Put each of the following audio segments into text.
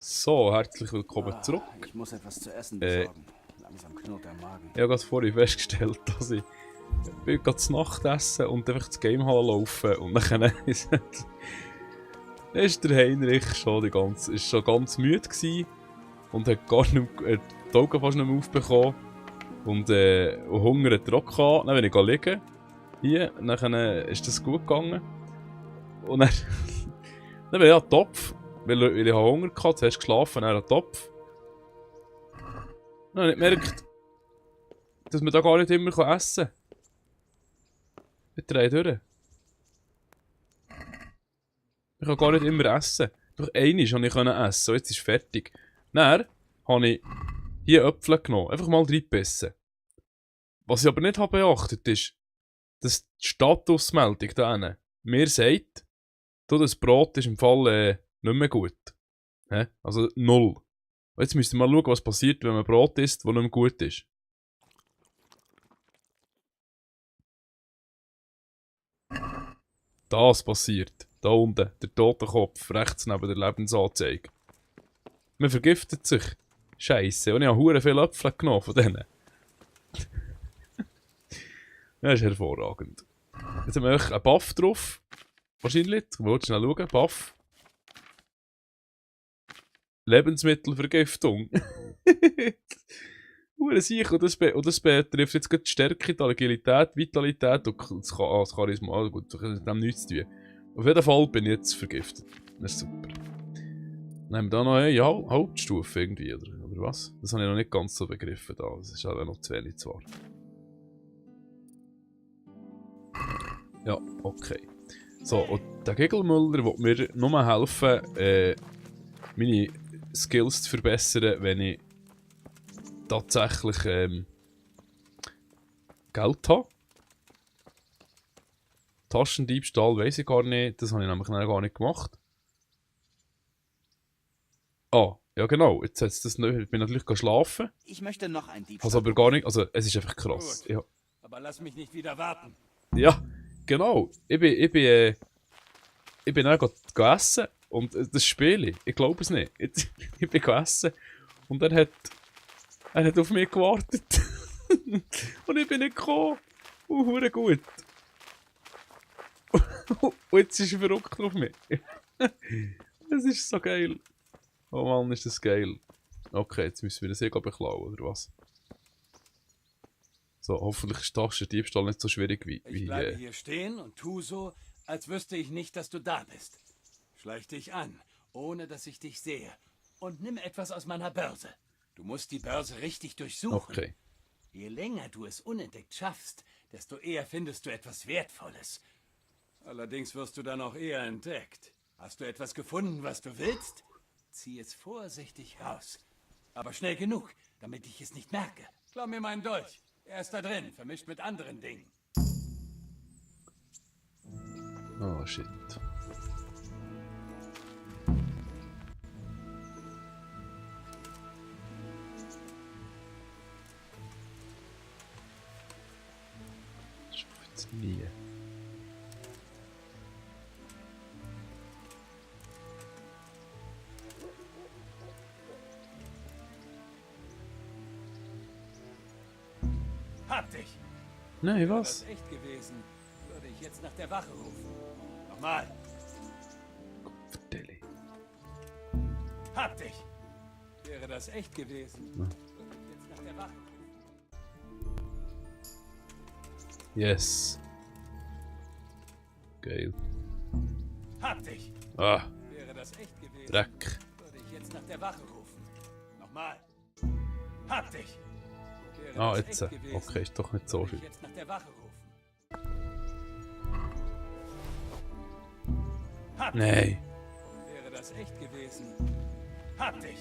So, herzlich willkommen zurück. Ich muss etwas zu essen besorgen. Langsam knurrt der Magen. Ich habe gerade vorhin festgestellt, dass ich gerade zu Nacht essen und einfach das Game Hall laufen und dann ist der Heinrich schon ganz müde gewesen und hat gar nicht mehr, die Augen fast nicht mehr aufbekommen und Hunger hat er auch gehabt. Dann bin ich liegen hier, und dann ist das gut gegangen und dann, dann bin ich an den Topf, weil ich Hunger hatte, zuerst geschlafen, dann an den Topf. Dann habe ich gemerkt, dass man da gar nicht immer essen kann. Ich drehe durch. Ich kann gar nicht immer essen. Doch einmal konnte ich essen, und jetzt ist es fertig. Dann habe ich hier Äpfel genommen, einfach mal reingebissen. Was ich aber nicht habe beachtet ist, dass die Statusmeldung da hinten mir sagt, du, das Brot ist im Fall nicht mehr gut. Also 0. Und jetzt müsst ihr mal schauen, was passiert, wenn man Brot isst, das nicht mehr gut ist. Das passiert. Da unten, der tote Kopf, rechts neben der Lebensanzeige. Man vergiftet sich. Scheisse. Und ich habe hure viele Äpfel genommen von denen. Das ist hervorragend. Jetzt haben wir einen Buff drauf. Wahrscheinlich. Ich wollte schnell schauen. Buff. Lebensmittelvergiftung. Hure sicher. Und das betrifft jetzt gerade die Stärke, die Agilität, Vitalität und das Charisma. Also gut, das hat mit dem nichts zu tun. Auf jeden Fall bin ich jetzt vergiftet. Das ist super. Dann haben wir da noch eine Hauptstufe irgendwie, oder was? Das habe ich noch nicht ganz so begriffen da. Das ist aber noch zu wenig zwar. Ja, okay. So, und der Gegelmüller will mir nur helfen, meine Skills zu verbessern, wenn ich tatsächlich Geld habe. Taschendiebstahl weiss ich gar nicht, das habe ich nämlich gar nicht gemacht. Ah, ja genau, jetzt hat es das nicht, ich bin natürlich schlafen. Ich möchte noch ein Diebstahl. Also aber gar nicht, also es ist einfach krass. Ja. Aber lass mich nicht wieder warten. Ja, genau. Ich bin dann gegessen und das Spiel, ich glaube es nicht. Ich bin gegessen und er hat auf mich gewartet. Und ich bin nicht gekommen. Hure gut. Und jetzt ist er verrückt auf mich. Das ist so geil. Oh Mann, ist das geil. Okay, jetzt müssen wir das hier beklauen, oder was? So, hoffentlich ist Taschendiebstahl nicht so schwierig wie... Ich bleibe hier stehen und tu so, als wüsste ich nicht, dass du da bist. Schleich dich an, ohne dass ich dich sehe. Und nimm etwas aus meiner Börse. Du musst die Börse richtig durchsuchen. Okay. Je länger du es unentdeckt schaffst, desto eher findest du etwas Wertvolles. Allerdings wirst du dann auch eher entdeckt. Hast du etwas gefunden, was du willst? Zieh es vorsichtig raus. Aber schnell genug, damit ich es nicht merke. Klau mir meinen Dolch. Er ist da drin, vermischt mit anderen Dingen. Oh shit. Das schafft es nie. Hab dich! Nein, Wäre was? das echt gewesen, würde ich jetzt nach der Wache rufen. Nochmal. Vertelle. Hab dich! Wäre das echt gewesen, würde ich jetzt nach der Wache rufen. Yes. Geil. Hab dich! Ah, Wäre das echt gewesen, Dreck. würde ich jetzt nach der Wache rufen. Nochmal. Hab dich! Wäre Ah, das jetzt. echt gewesen, Okay, ist doch nicht so würde viel. ich jetzt nach der Wache rufen. Hab dich! Nein. Wäre das echt gewesen? Hab dich!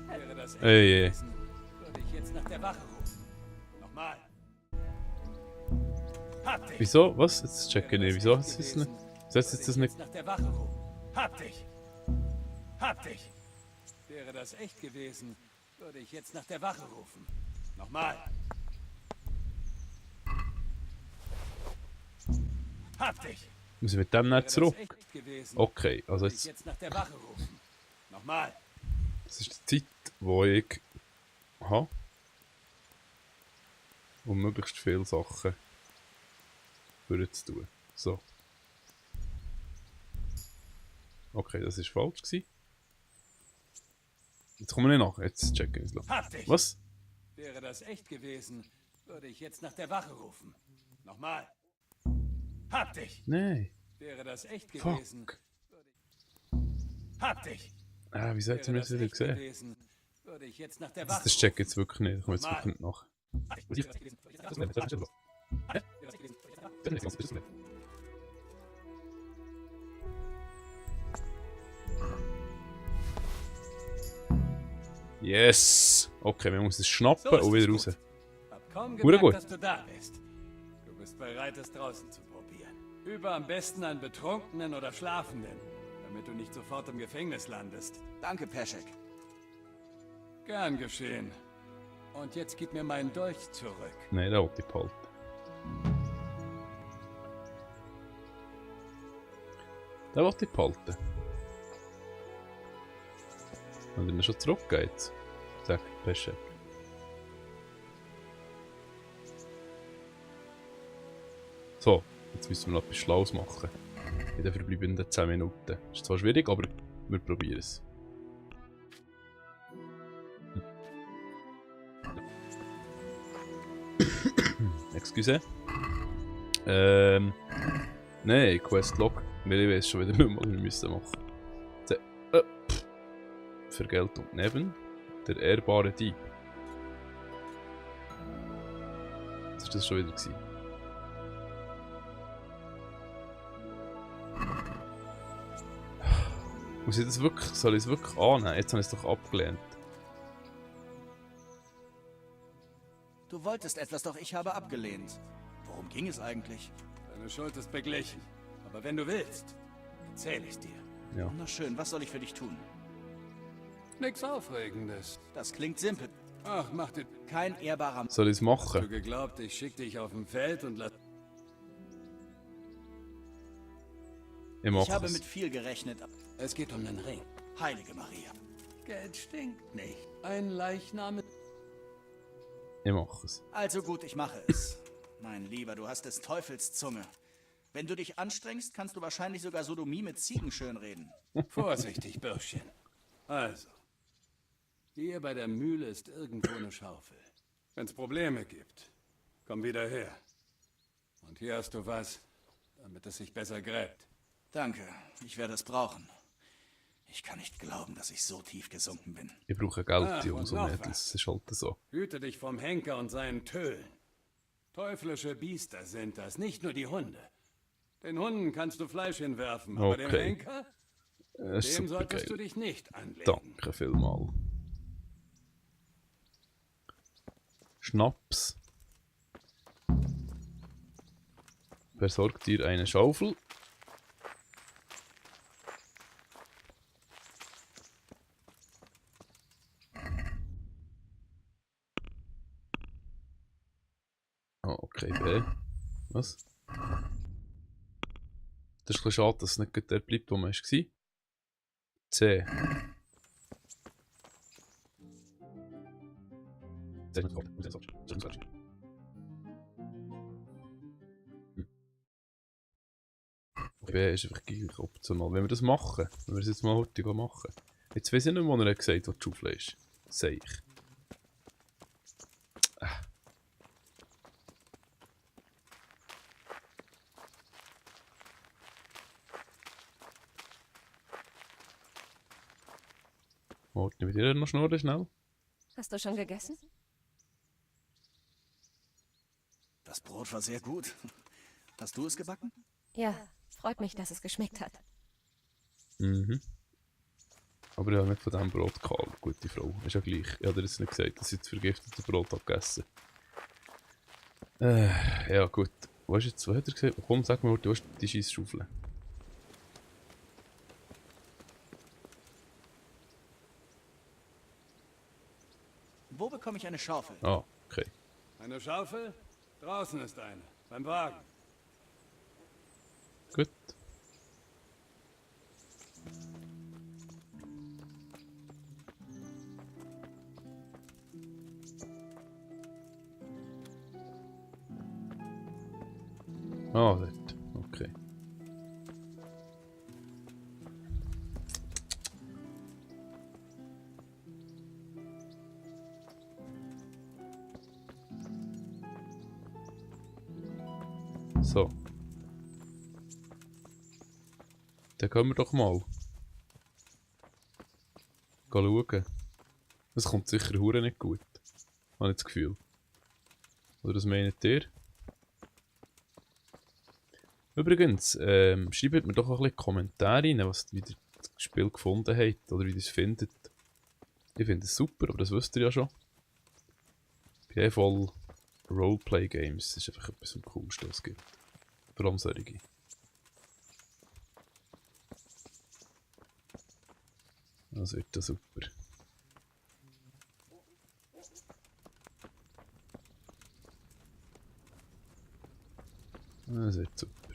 Wäre das echt Ey, ey. gewesen, würde ich jetzt nach der Wache rufen. Nochmal. Hab dich! Wieso? Was? Jetzt check ich Wäre nicht. das Wieso echt ist es gewesen, nicht? Setzt jetzt das würde ich nicht? jetzt nach der Wache rufen. Hab dich! Hab dich! Wäre das echt gewesen, würde ich jetzt nach der Wache rufen. Nochmal. Hab dich! Muss ich mit dem Wäre nicht das zurück? echt gewesen, Okay, also würde ich jetzt. jetzt nach der Wache rufen. Nochmal. Das ist die Zeit, die ich habe, um möglichst viele Sachen zu tun. So. Okay, das war falsch gewesen. Jetzt kommen wir nicht nach. Jetzt checken wir es. Hab dich! Was? Wäre das echt gewesen, würde ich jetzt nach der Wache rufen. Nochmal. Hab dich! Nein. Wäre das echt gewesen, Fuck. hab dich! Ah, wieso hat sie Wäre mir das das wieder echt gesehen? gewesen, würde ich jetzt nach der Wache Das check ich jetzt wirklich nicht. Ich komme jetzt Nochmal. wirklich nicht nach. Yes! Okay, wir müssen es schnappen So ist und wieder es raus. Hab kaum Gut, gemerkt, gut. dass du da bist. Du bist bereit, es draußen zu probieren. Übe am besten an Betrunkenen oder Schlafenden, damit du nicht sofort im Gefängnis landest. Danke, Peschek. Gern geschehen. Und jetzt gib mir meinen Dolch zurück. Nein, den wollte ich behalten. Den wollte ich behalten. Und dann schon zurückgeht. Sag, Pesche. So, jetzt müssen wir noch etwas Schlaues machen. In den verbleibenden 10 Minuten. Ist zwar schwierig, aber wir probieren es. Excuse. Nein, Questlog. Wir wissen schon wieder nicht mehr, was wir müssen machen. Vergeltung neben der ehrbare Dieb. Was war das schon wieder gewesen? Muss ich das wirklich, soll ich es wirklich annehmen? Jetzt habe ich es doch abgelehnt. Du wolltest etwas, doch ich habe abgelehnt. Worum ging es eigentlich? Deine Schuld ist beglichen. Aber wenn du willst, erzähle ich dir. Ja. Na schön, was soll ich für dich tun? Nix Aufregendes. Das klingt simpel. Ach, mach dir... Kein ehrbarer... Soll ich es Hast du machen? geglaubt, ich schick dich auf dem Feld und lass... Ich Ich mache habe mit es. viel gerechnet. Es geht um den Ring. Heilige Maria. Geld stinkt nicht. Ein Leichnam... Ich mache es. Also gut, ich mache es. Mein Lieber, du hast des Teufels Zunge. Wenn du dich anstrengst, kannst du wahrscheinlich sogar Sodomie mit Ziegen schönreden. Vorsichtig, Bürschchen. Also, hier bei der Mühle ist irgendwo eine Schaufel. Wenn's Probleme gibt, komm wieder her. Und hier hast du was, damit es sich besser gräbt. Danke, ich werde es brauchen. Ich kann nicht glauben, dass ich so tief gesunken bin. Ich brauche Geld, Ach, Jungs und und noch Mädels. was. Das ist halt so. Hüte dich vom Henker und seinen Tölen. Teuflische Biester sind das, nicht nur die Hunde. Den Hunden kannst du Fleisch hinwerfen, aber dem Okay. Henker, Das ist dem super solltest du geil. dich nicht anlegen. Danke vielmals. Schnaps. Besorgt dir eine Schaufel. Oh, okay, B. Was? Das ist ein bisschen schade, dass es nicht gerade dort bleibt, wo man war. C. B ist einfach gleich optional. Wenn wir das machen, wenn wir es jetzt mal heute machen. Jetzt weiss ich nicht, wo er gesagt hat, wo die Schaufel ist. Sehe ich. Warte, mit dir noch schnurren schnell. Hast du schon gegessen? Das Brot war sehr gut. Hast du es gebacken? Ja, freut mich, dass es geschmeckt hat. Mhm. Aber ich habe nicht von diesem Brot gehabt, gute Frau. Ist ja gleich. Ich habe dir jetzt nicht gesagt, dass ich das vergiftete Brot habe gegessen. Ja gut. Was hat er gesagt? Komm, sag mir, du hast die Scheissschaufel. Wo bekomme ich eine Schaufel? Ah, okay. Eine Schaufel? Draußen ist eine. Beim Wagen. Gut. Ah, dort. Okay. So. Dann können wir doch mal schauen. Das kommt sicher hure nicht gut. Habe ich das Gefühl. Oder was meint ihr? Übrigens, schreibt mir doch auch ein bisschen Kommentare rein, wie ihr das Spiel gefunden habt oder wie ihr es findet. Ich finde es super, aber das wisst ihr ja schon. Ich bin voll Roleplay-Games. Das ist einfach etwas am coolsten, was es gibt. Vor allem solche. Das wird ja super. Das wird super.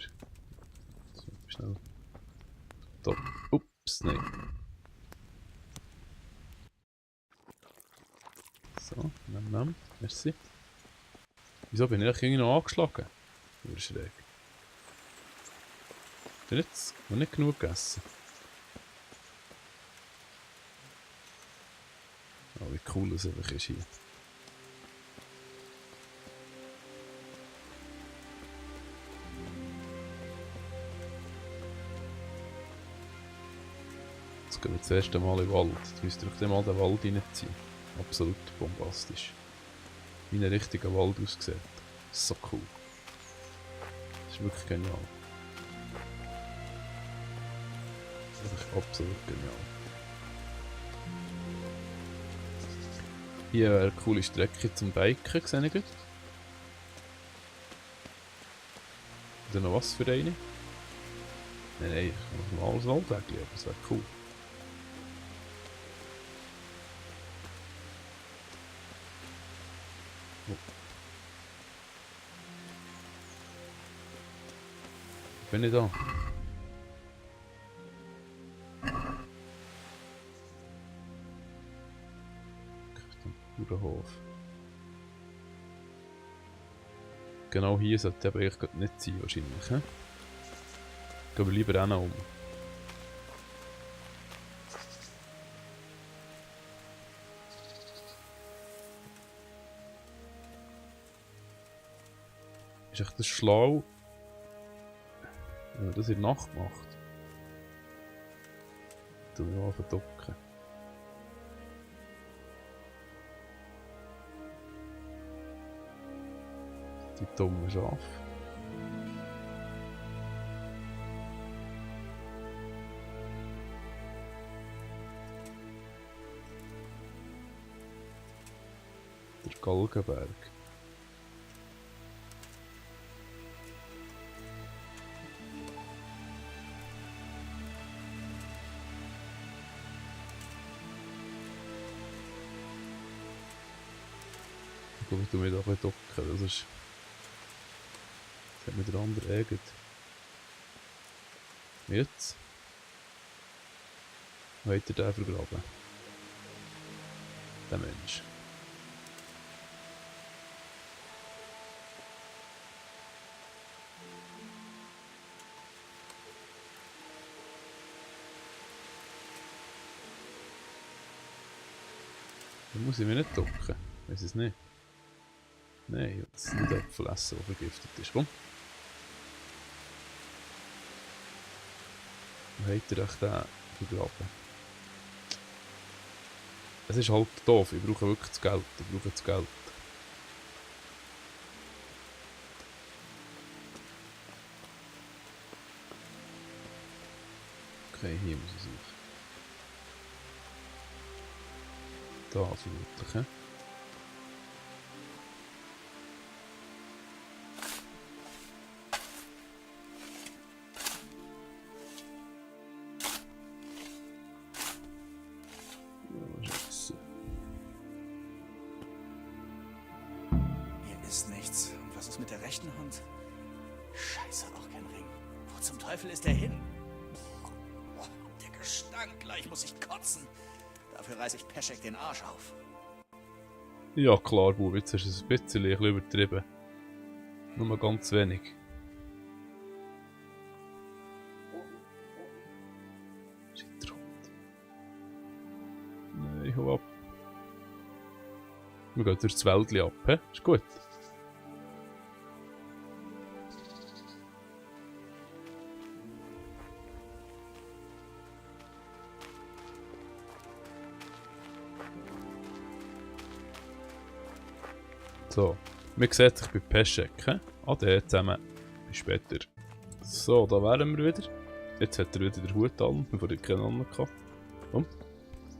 So, schnell. Top. Ups, nein. So, nimm. Merci. Wieso bin ich irgendwie noch angeschlagen? Nur schräg. Ich habe jetzt noch nicht genug gegessen. Oh, wie cool das einfach ist hier. Jetzt gehen wir das erste Mal in den Wald. Jetzt müsst ihr euch mal den Wald reinziehen. Absolut bombastisch. Wie ein richtiger Wald aussieht. So cool. Das ist wirklich genial. Einfach absolut genial. Hier eine coole Strecke zum Biken, sehe ich gut. Oder noch was für eine? Nein, ich mache mal alles Waldweg, aber das wäre cool. Oh. Bin ich da? Bauernhof. Genau hier sollte aber eigentlich gerade nicht sein, wahrscheinlich. He? Gehen wir lieber auch noch um. Ist echt das schlau, wenn man das in der Nacht macht? Tu ich mal verdocken. Die dummen Schafe. Der Galgenberg. Ich glaube, ich tue mich da ein bisschen docken, das ist... Das hat mir der andere ärgert. Jetzt? Wo hat er den vergraben? Der Mensch. Da muss ich mich nicht docken. Weiß es nicht. Nein, das ist nicht Äpfel essen, der vergiftet ist. Komm. Wo hat er euch den vergraben? Es ist halt doof, ich brauche wirklich das Geld. Ich brauche das Geld. Okay, hier muss ich suchen. Da vermutlich, he? Hier ist nichts. Und was ist mit der rechten Hand? Scheiße, auch kein Ring. Wo zum Teufel ist der hin? Oh, der Gestank, gleich muss ich kotzen. Dafür reiß ich Peschek den Arsch auf. Ja klar, Bub, jetzt hast du es ein bisschen übertrieben. Nur ganz wenig. Ich hau ab. Wir gehen durch das Wäldchen ab, he? Ist gut. So, wir sehen sich bei Peschek, he? Ade zusammen. Bis später. So, da wären wir wieder. Jetzt hat er wieder den Hut an, bevor er keinen anderen hatte. Komm.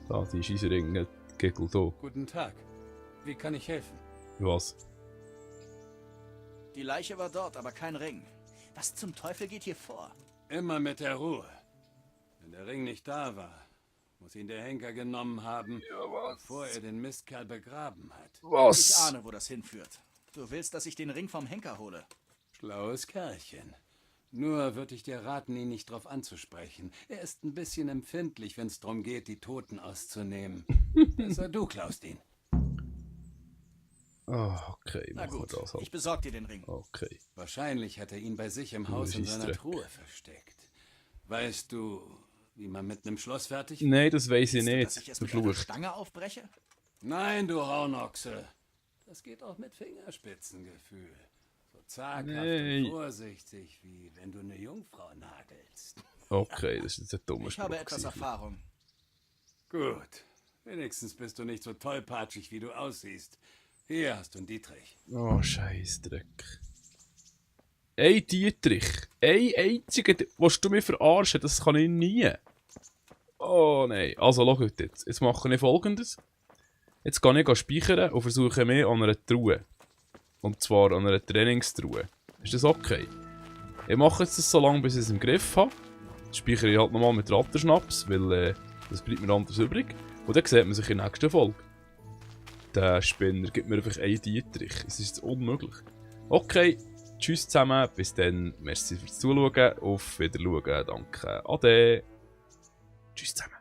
Da, die Scheisseringe Gegel da. Guten Tag. Wie kann ich helfen? Was? Die Leiche war dort, aber kein Ring. Was zum Teufel geht hier vor? Immer mit der Ruhe. Wenn der Ring nicht da war, muss ihn der Henker genommen haben, bevor er den Mistkerl begraben hat. Ich ahne, wo das hinführt. Du willst, dass ich den Ring vom Henker hole? Schlaues Kerlchen. Nur würde ich dir raten, ihn nicht drauf anzusprechen. Er ist ein bisschen empfindlich, wenn es darum geht, die Toten auszunehmen. Besser du klaust ihn. Oh, okay, Na machen wir gut, das halt. ich besorg dir den Ring. Okay. Wahrscheinlich hat er ihn bei sich im Haus in seiner Scheissdreck. Truhe versteckt. Weißt du, wie man mit einem Schloss fertig? Nein, das weiss ich Willst du, dass ich nicht. es Du mit einer Flucht. Stange aufbreche? Nein, du Raunochse. Das geht auch mit Fingerspitzengefühl. So zaghaft Nee. und vorsichtig, wie wenn du eine Jungfrau nagelst. Okay, das ist jetzt ein dummer Ich habe Spruch etwas gewesen. Erfahrung. Gut. Wenigstens bist du nicht so tollpatschig, wie du aussiehst. Hier hast du einen Dietrich. Oh, Scheissdreck. Ey, Dietrich. Ey, einziger, willst du mich verarschen? Das kann ich nie. Oh nein. Also, schau jetzt. Jetzt mache ich Folgendes. Jetzt gehe ich speichern und versuche mich an einer Truhe. Und zwar an einer Trainingstruhe. Ist das okay? Ich mache jetzt das so lange, bis ich es im Griff habe. Jetzt speichere ich halt nochmal mit Rattenschnaps, weil das bleibt mir anders übrig. Und dann sieht man sich in der nächsten Folge. Der Spinner gibt mir einfach einen Dietrich. Es ist unmöglich. Okay, tschüss zusammen. Bis dann. Merci fürs Zuschauen. Auf Wiedersehen. Danke. Ade. Tschüss zusammen.